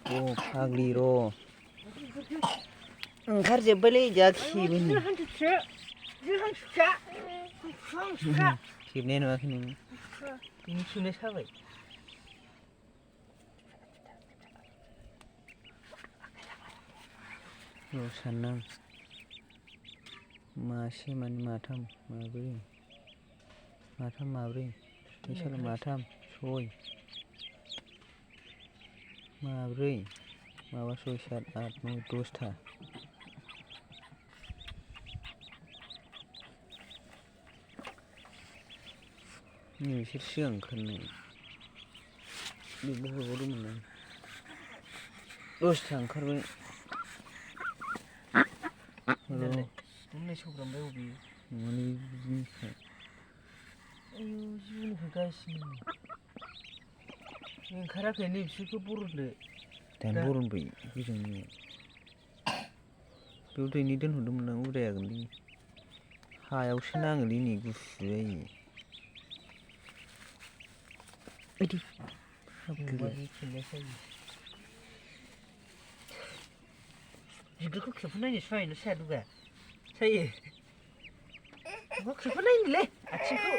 Oh, फाग्लि र' ओंखारजोब्बायलै जाखिबो खेबनाया नुवाखै नोङो बिनि खेबनाया साबाय र' साननां मासे माने माथाम माब्रै बिसोर माथाम सय माब्रै माबा 6 7 8 9 10था बिसोर सिगां ओंखारनाय बेबो हरबावदोंमोन आं 10था ओंखारबाय सौग्रामबाय अबे माने बिदिनोखा आयु जिबौनिफ्राय गासिनो ओंखाराखै नै बिसोरखौ बरनदो दानो बरनबाय गोजांनो बेयाव दैनि दोनहरदोंमोन आं उदायागोनलै हायावसो नाङोलै नै गुसु जायो बिदि बिगुरखौ खेबख'नायनो सायो साया दुगा सायो बेखौ खेबख'नायनोलै आथिंखौ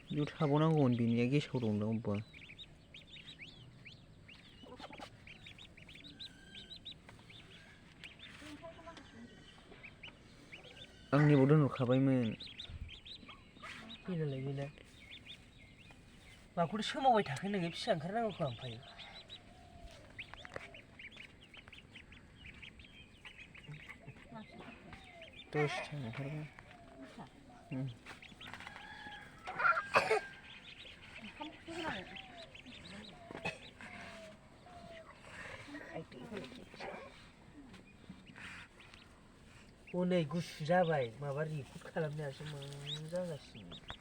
बेयाव थाबावनांगौमोन बिनिया गेसाव दंदां अबेबा आं नैबाव दोनहरखाबायमोन फैनालाय गैला माखौथो सोमावबाय थाखो नोङो फिसा ओंखारनांगौखौ ओमफ्राय 10था ओंखारबाय हनै गुसु जाबाय माबा रेकर्ड खालामनायासो मा जागासिनो